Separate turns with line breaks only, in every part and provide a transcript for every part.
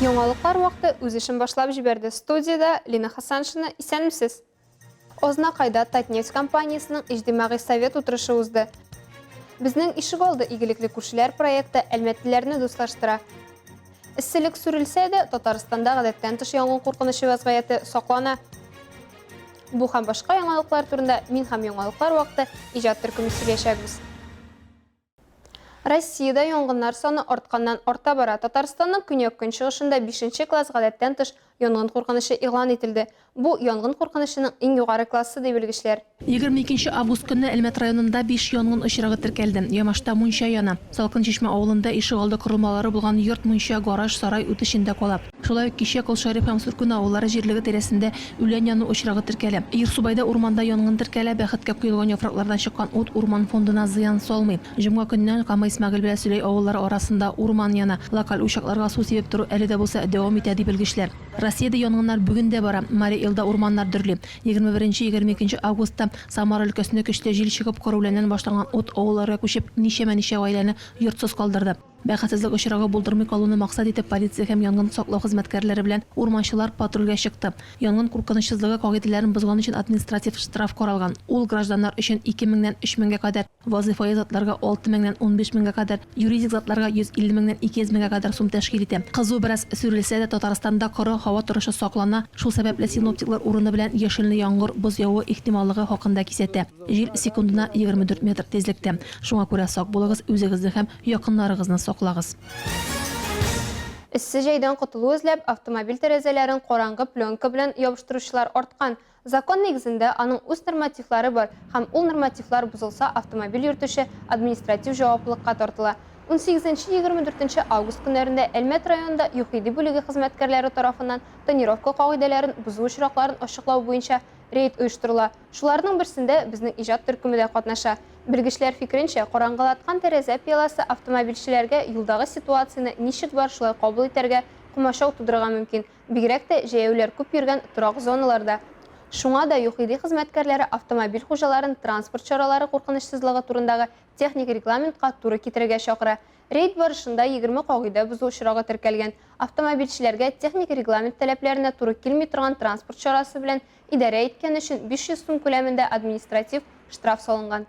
Яңалыклар вакыты үз эшен башлап җибәрде. Студиядә Лина Хасаншина. Исәнмесез! Азнакайда Татнефть компаниясенең иҗтимагый совет утырышы узды. Безнең ишегалды игелекле күршеләр проекты әлмәтлеләрне дуслаштыра. Эсселек сүрелсә дә, Татарстанда гадәттән тыш янгын куркынычы вәзгыяте саклана. Бу һәм башка яңалыклар турында мин һәм яңалыклар вакыты иҗат төркеме сөйләячәкбез. Россиядә янгыннар саны артканнан арта бара. Татарстанның көньяк-көнчыгышында бишенче класс гадәттән тыш янгын куркынычы игълан ителде. Бу, янгын куркынычының иң югары классы, ди белгечләр.
22 нче август көнне Әлмәт районында биш янгын очрагы теркәлде. Ямашта мунча яна. Салкын Чишмә авылында ишегалды корылмалары булган йорт, мунча, гараж, сарай ут эчендә кала. Шулай ук кичә Колшәриф һәм Суркун авыллары җирлеге тирәсендә үлән яну очрагы теркәлә. Ерсубайда урманда янгын теркәлә, бәхеткә коелган яфраклардан чыккан ут урман фондына зыян салмый. Җомга көнне Кама Исмәгыйль белән Сөләй авыллары арасында урман яна. Локаль учакларга су сибеп тору әле дә булса дәвам итә, ди белгечләр. Россиядә янгыннар бүген дә бара. Мари Элда урманнар дөрли. 21 нче-22 нче августта Самара өлкәсендә көчле җил чыгып, коры үләннән башланган ут авылларга күчеп, ничәмә-ничә гаиләне йортсыз калдырды. Бәхетсезлек очрагы булдырмый калуны максат итеп полиция һәм янгын саклау хезмәткәрләре белән урманчылар патрульгә чыкты. Янгын куркынычсызлыгы кагыйдәләрен бозган өчен административ штраф каралган. Ул гражданнар өчен 2 меңнән 3 меңгә кадәр, вазыйфаи затларга 6 меңнән 15 меңгә кадәр, юридик затларга 150 меңнән 200 меңгә кадәр сум тәшкил итә. Кызу бераз сүрелсә дә, Татарстанда коры һава торышы саклана, шул сәбәпле синоптиклар урыны белән яшенле яңгыр, боз явуы ихтималлыгы хакында кисәтә. Җил секундына 24 метр тизлектә. Шуңа күрә сак булыгыз, үзегезне һәм якыннарыгызны саклагыз.
Эссе җәйдән котылу эзләп, автомобиль тәрәзәләрен караңгы пленка белән ябыштыручылар арткан. Закон нигезендә, аның үз нормативлары бар һәм ул нормативлар бозылса, автомобиль йөртүче административ җаваплылыкка тартыла. Унсигезенче-егерме дүртенче август көннәрендә Әлмәт районында ЮХИДИ бүлеге хезмәткәрләре тарафыннан тонировка кагыйдәләрен бозу очракларын ачыклау буенча рейд оештырыла. Шуларның берсендә безнең иҗат төркеме дә катнаша. Белгечләр фикеренчә, караңгылаткан тәрәзә пыяласы автомобильчеләргә юлдагы ситуацияне ничек бар шулай кабул итәргә комачау тудырырга мөмкин, бигрәк тә җәяүлеләр күп йөргән торак зоналарда. Шуңа да ЮХИДИ хезмәткәрләре автомобиль хуҗаларын транспорт чаралары куркынычсызлыгы турындагы техник регламентка туры китерергә чакыра. Рейд барышында 20 кагыйдә бозу очрагы теркәлгән. Автомобильчеләргә техник регламент таләпләренә туры килми торган транспорт чарасы белән Идарә иткән өчен 500 сум күләмендә административ штраф салынган.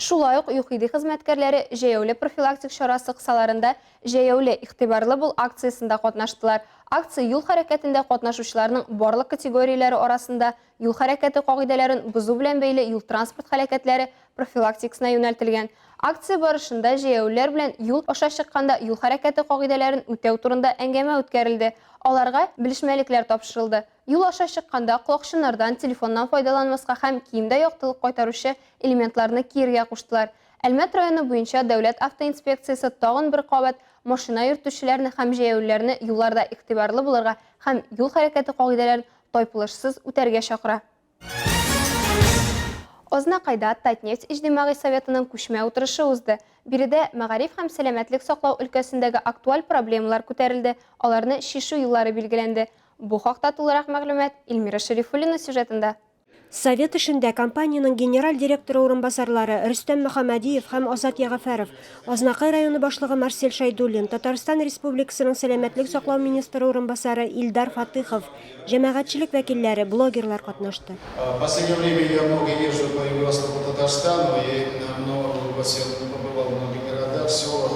Шулай ук ЮХИДИ хезмәткәрләре җәяүле профилактик чарасы кысаларында Җәяүле, игътибарлы бул акциясендә катнаштылар. Акция юл хәрәкәтендә катнашучыларның барлык категорияләре арасында юл хәрәкәте кагыйдәләрен бозу белән бәйле юл-транспорт һәлакәтләре профилактикасына юнәлтелгән. Акция барышында җәяүлеләр белән юл аша чыкканда юл хәрәкәте кагыйдәләрен үтәү турында әңгәмә үткәрелде. Аларга белешмәлекләр тапшырылды. Юл аша чыкканда колакчыннардан, телефоннан файдаланмаска һәм киемдә яктылык кайтаручы элементларны киергә куштылар. Әлмәт районы буенча Дәүләт автоинспекциясе тагын бер кабат машина йөртүчеләрне һәм җәяүлеләрне юлларда игътибарлы булырга һәм юл хәрәкәте кагыйдәләрен тайпылышсыз үтәргә чакыра. Азнакайда Татнефть иҗтимагый советының күчмә утырышы узды. Биредә мәгариф һәм сәламәтлек саклау өлкәсендәге актуаль проблемалар күтәрелде, аларны чишү юллары билгеләнде. Бу хакта тулырак мәгълүмат Эльмира Шәрифуллина сюжетында.
Совет эшендә компаниянең генераль директоры урынбасарлары Рөстәм Мөхәммәдиев һәм Азат Ягъфәров, Азнакай районы башлыгы Марсель Шәйдуллин, Татарстан Республикасының сәламәтлек саклау министры урынбасары Илдар Фатыхов, Җәмәгатьчелек вәкилләре, блогерлар катнашты.
В последнее время я много езжу по юго-востоку Татарстану и много побывал в многих городах, селах.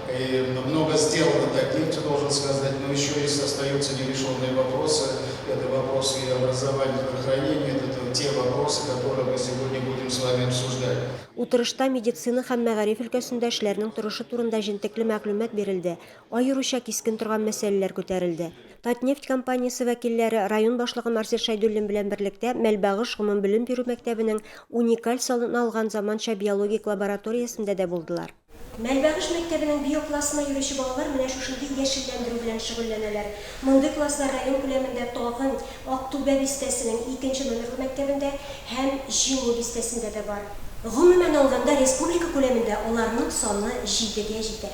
И много сделано Татнефтью, должен сказать, но еще есть остаются нерешенные вопросы. Это вопросы и образования, и здравоохранения, это те вопросы, которые мы сегодня будем с вами обсуждать.
Утырышта медицина һәм мәгариф өлкәсендә эшләрнең торышы турында җентекле мәгълүмат бирелде, аеруча кискен торган мәсьәләләр күтәрелде. Татнефть компаниясе вәкилләре район башлыгы Марсель Шәйдуллин белән берлектә Мәлбагыш гомумбелем бирү мәктәбенең уникаль салыналган заманча биологик лабораториясендә дә булдылар. Мәлбагыш мәктәбенең биоклассына йөрүче балалар менә шушындый яшелләндерү белән шөгыльләнәләр. Мондый класслар район күләмендә тагын Актүбә бистәсенең икенче номерлы мәктәбендә һәм Җиңү бистәсендә дә бар. Гомумән алганда, республика күләмендә аларның саны җидегә җитә.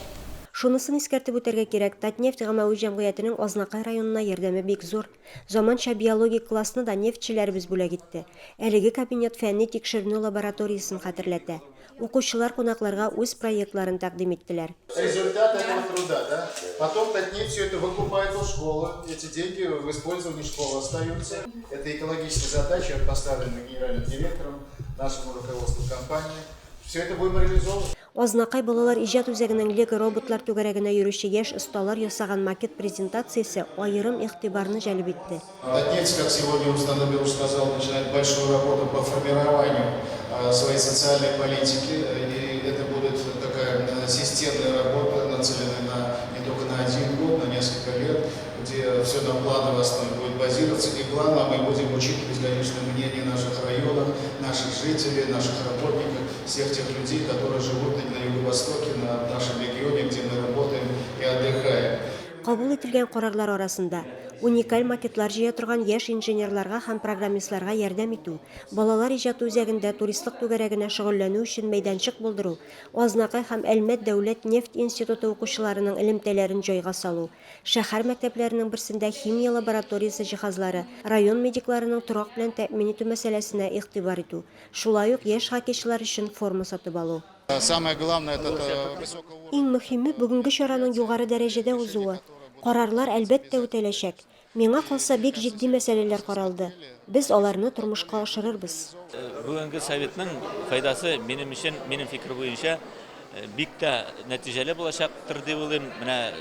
Шунысын искәртеп үтәргә кирәк, Татнефть гамәви җәмгыятенең Азнакай районына ярдәме бик зур. Заманча биологик классны да нефтьчеләребез бүләк итте. Әлеге кабинет фәнни-тикшеренү лабораториясен хәтерләтә. Укучылар кунакларга үз проектларын тәкъдим иттеләр.
Результат этого труда, да? Потом Татнефть все это выкупает у школы, эти деньги в использовании школы остаются. Это экологическая задача, поставленная генеральным директором, нашему руководству компании. Все это будем реализовывать.
Азнакай балалар иҗат үзәгенең Лего роботлар түгәрәгенә йөрүче яшь осталар ясаган макет презентациясе аерым игътибарны җәлеп итте.
Татнефть, как сегодня установил, сказал, начинает большую работу по формированию своей социальной политики. И это будет такая системная работа, нацеленная на, не только на один год, на несколько лет, где все на плановой основе будет базироваться. И главное, мы будем учитывать, конечно, мнение наших районов, наших жителей, наших работников, всех тех людей, которые живут на Юго-Востоке, на нашем регионе, где мы работаем и отдыхаем.
Кабул ителгән карарлар арасында, уникаль макетлар җыя торган яшь инженерларга һәм программистларга ярдәм итү, балалар иҗаты үзәгендә туристлык түгәрәгенә шөгыльләнү өчен мәйданчык булдыру, Азнакай һәм Әлмәт дәүләт нефть институты укучыларының элемтәләрен җайга салу, шәһәр мәктәпләренең берсендә химия лабораториясе җиһазлары, район медикларының торак белән тәэмин итү мәсьәләсенә игътибар итү, шулай ук яшь хоккейчылар өчен форма сатып алу.
Самое главное, это высокого
Иң мөһиме, бүгенге чараның югары дәрәҗәдә узуы. Карарлар, әлбәттә, үтәләчәк. Миңа калса, бик җитди мәсьәләләр каралды. Без аларны тормышка ашырырбыз.
Бүгенге советның файдасы, минем өчен, минем фикер буенча, бик тә нәтиҗәле булачактыр дип уйлыйм, менә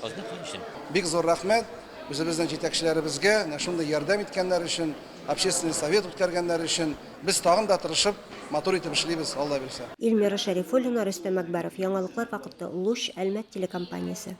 Азнакай өчен.
Бик зур рәхмәт үзебезнең җитәкчеләребезгә, менә шундый ярдәм иткәннәре өчен, общественный совет үткәргәннәре өчен. Без тагын да тырышып, матур итеп эшлибез, Алла бирсә.
Эльмира Шәрифуллина, Рөстәм Әкбәров, Яңалыклар вакыты, Луч, Әлмәт телекомпаниясе.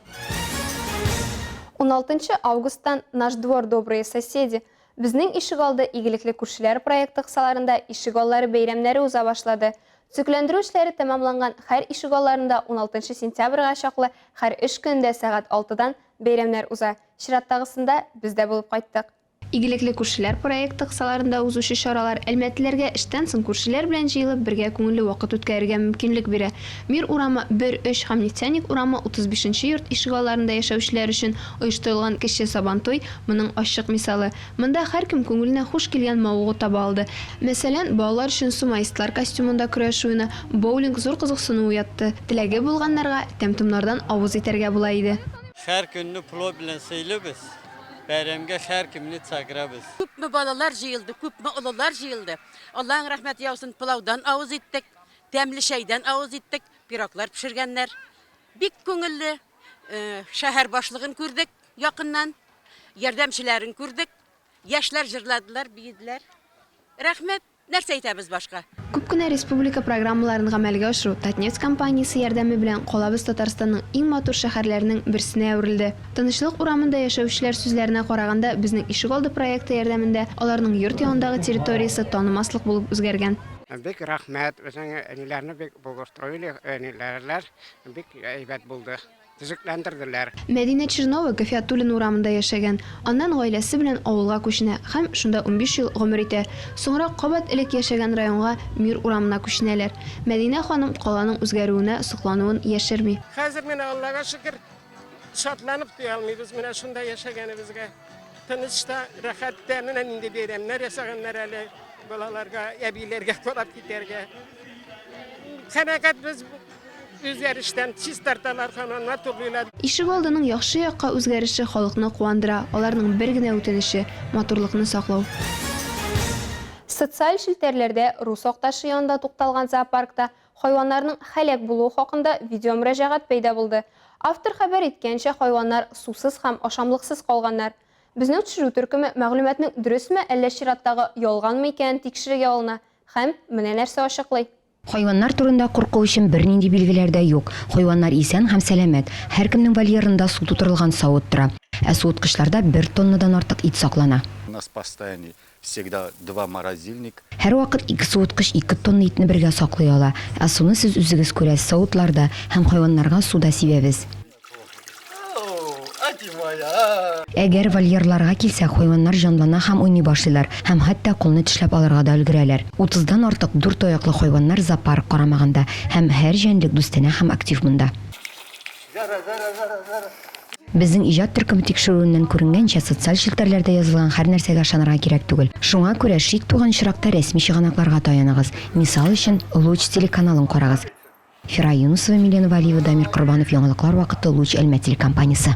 Уналтынчы августтан Наш двор, добрые соседи, Безнең ишегалды, игелекле күршеләр проекты кысаларында ишегаллары бәйрәмнәре уза башлады. Төзекләндерү эшләре тәмамланган һәр ишегалларында уналтынчы сентябрьгә чаклы һәр эш көнендә сәгать алтыдан бәйрәмнәр уза. Чираттагысында без дә булып кайттык. Игелекле күршеләр проекты кысаларында узучы чаралар әлмәтлеләргә эштән соң күршеләр белән җыелып бергә күңелле вакыт үткәрергә мөмкинлек бирә. Мир урамы, бер, өч һәм Нефтяник урамы 35 нче йорт ишегалларында яшәүчеләр өчен оештырылган кече Сабантуй, моның ачык мисалы. Монда һәркем күңеленә хуш килгән мавыгу таба алды. Мәсәлән, балалар өчен сумоистлар костюмында көрәш уены, боулинг зур кызыксыну уятты. Теләге булганнарга тәм-томнардан авыз итәргә була иде.
Һәр көнне плов белән сыйлыбыз. Бәйрәмгә һәркемне чакырабыз.
Күпме балалар җыелды, күпме олылар җыелды. Аллаһның рәхмәте яусын, пылаудан авыз иттек, тәмле чәйдән авыз иттек, пироглар пешергәннәр. Бик күңелле. Шәһәр башлыгын күрдек якыннан, ярдәмчеләрен күрдек. Яшьләр җырладылар, биеделәр. Рәхмәт. Нәрсә әйтәбез башка?
Күп кенә республика программаларын гамәлгә ашыру Татнефть компаниясе ярдәме белән калабыз Татарстанның иң матур шәһәрләренең берсенә әверелде. Тынычлык урамында яшәүчеләр сүзләренә караганда, Безнең ишегалды проекты ярдәмендә аларның йорт янындагы территориясе танымаслык булып үзгәргән.
Бик рәхмәт, безнең әниләрне бик благоустроили, әниләрләр бик әйбәт булды. Төзекләндерделәр.
Мәдинә Чернова Гафиатуллин урамында яшәгән. Аннан гаиләсе белән авылга күченә һәм шунда 15 ел гомер итә. Соңрак кабат элек яшәгән районга, Мир урамына күченәләр. Мәдинә ханым каланың үзгәрүенә соклануын яшерми.
Хәзер менә Аллага шөкер, шатланып туя алмыйбыз менә шунда яшәгәнебезгә. Тыныч та, рәхәт тә, менә нинди бәйрәмнәр ясаганнар әле балаларга, әбиләргә карап китәргә. Канәгать без үзгәрештән, чистарталар һаман, матурлыйлар.
Ишегалдының яхшы якка үзгәреше халыкны куандыра, аларның бер генә үтенече, матурлыкны саклау. Социаль челтәрләрдә Рус Акташы янында тукталган зоопаркта хайваннарның һәлак булуы хакында видеомөрәҗәгать пәйда булды. Автор хәбәр иткәнчә, хайваннар сусыз һәм ашамлыксыз калганнар. Безнең төшерү төркеме мәгълүматның дөресме, әллә чираттагы ялганмы икәнен тикшерергә алына һәм менә нәрсә ачыклый.
Хайваннар турында курку өчен бернинди билгеләр дә юк. Хайваннар исән һәм сәламәт. Һәркемнең вольерында су тутырылган савыт тора. Ә суыткычларда бер тоннадан артык ит саклана.
У нас постоянный Всегда два морозильник.
Һәрвакыт ике суыткыч ике тонна итне бергә саклый ала. Ә суны сез үзегез күрәсез, савытларда һәм хайваннарга су да сибәбез. Әгәр вольерларга килсәк, хайваннар җанлана һәм уйный башлыйлар һәм хәтта кулны тешләп алырга да өлгерәләр. Утыздан артык дүрт аяклы хайваннар зоопарк карамагында һәм һәр җәнлек дустанә һәм актив монда. Безнең иҗат төркеме тикшерүеннән күренгәнчә, социаль челтәрләрдә язылган һәр нәрсәгә ышанырга кирәк түгел. Шуңа күрә шик туган очракта рәсми чыганакларга таяныгыз. Мисал өчен, Луч телеканалын карагыз. Фирая Юнысова, Милена Вәлиева, Дамир Корбанов, Яңалыклар вакыты, Луч Әлмәт телекомпаниясе.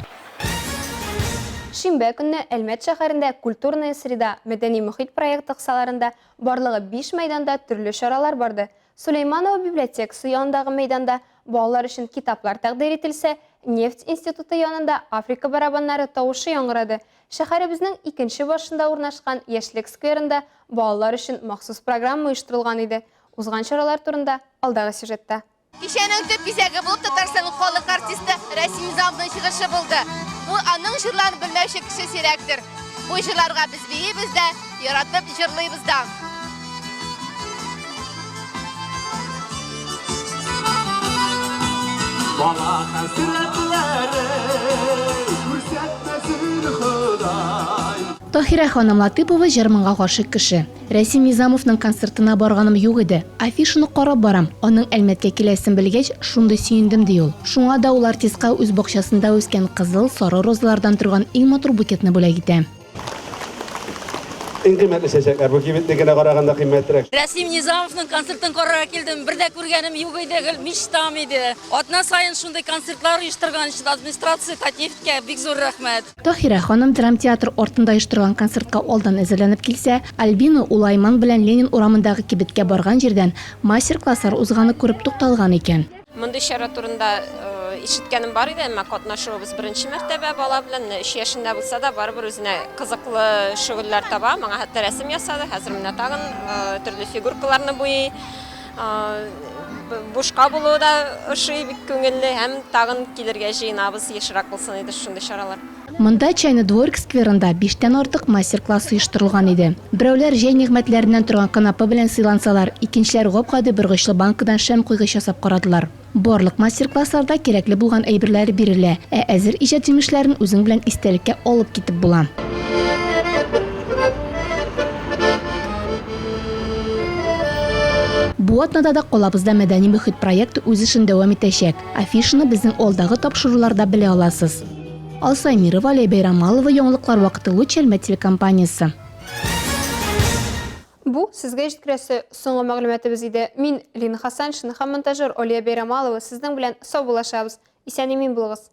Шимбә көнне Әлмәт шәһәрендә Культурная среда мәдәни мохит проекты кысаларында барлыгы биш мәйданда төрле чаралар барды. Сөләйманова библиотекасы янындагы мәйданда балалар өчен китаплар тәкъдир ителсә, Нефть институты янында Африка барабаннары тавышы яңгырады. Шәһәребезнең икенче башында урнашкан Яшьлек скверында балалар өчен махсус программа оештырылган иде. Узган чаралар турында алдагы сюжетта.
Кичәнең төп бизәге булып Татарстанның халык артисты Рәсим Низамовның чыгышы булды. Бу аның җырларын белмәүче кеше сирәктер. Бу җырларга без биибез дә, яратып җырлыйбыз да.
Бала хәсрәтләре күрсәтмәсен Ходай.
Таһирә ханым Латыпова җыр-моңга гашыйк кеше. Рәсим Низамовның концертына барганым юк иде. Афишаны карап барам. Аның Әлмәткә киләсен белгәч, шундый сөендем, ди ул. Шуңа да ул артистка үз бакчасында үскән кызыл, сары розалардан торган иң матур букетны бүләк итә.
Иң кыйммәтле чәчәкләр, бу кибетнекенә караганда кыйммәтрәк.
Рәсим Низамовның концертын карарга килдем. Бер дә күргәнем юк иде, гел мечтам иде. Атна саен шундый концертлар оештырган өчен администрация Татнефтькә бик зур рәхмәт.
Таһирә ханым драмтеатр артында оештырган концертка алдан әзерләнеп килсә, Альбина улы Айман белән Ленин урамындагы кибеткә барган җирдән мастер-класслар узганы күреп тукталган икән.
Мондый чара турында ишеткәнем бар иде, әмма катнашуыбыз беренче мәртәбә бала белән. Менә өч яшендә булса да, барыбер үзенә кызыклы шөгыльләр таба. Моңа хәтта рәсем ясады, хәзер менә тагын төрле фигуркаларны буйый. Бушка булуы да ошый, бик күңелле һәм тагын килергә җыенабыз, ешрак булсын иде шундый чаралар.
Монда Чайный дворик скверында биштән артык мастер-класс оештырылган иде. Берәүләр җәй нигъмәтләреннән торган канапе белән сыйлансалар, икенчеләр гап-гади боргычлы банкадан шәм куйгыч ясап карадылар. Барлык мастер-классларда кирәкле булган әйберләр бирелә, ә әзер иҗат җимешләрен үзең белән истәлеккә алып китеп була. Бу атнада да калабызда Мәдәни мөхит проекты үз эшен дәвам итәчәк. Афишаны безнең алдагы тапшыруларда белә аласыз. Алсу Әмирова, Алия Бәйрамалова, Яңалыклар вакыты Луч Әлмәт телекомпаниясе.
Бу сезгә җиткерәсе соңгы мәгълүматыбыз иде. Мин, Лина Хасаншина һәм монтажер Алия Бәйрамалова сезнең белән саубуллашабыз. Исән-имин булыгыз!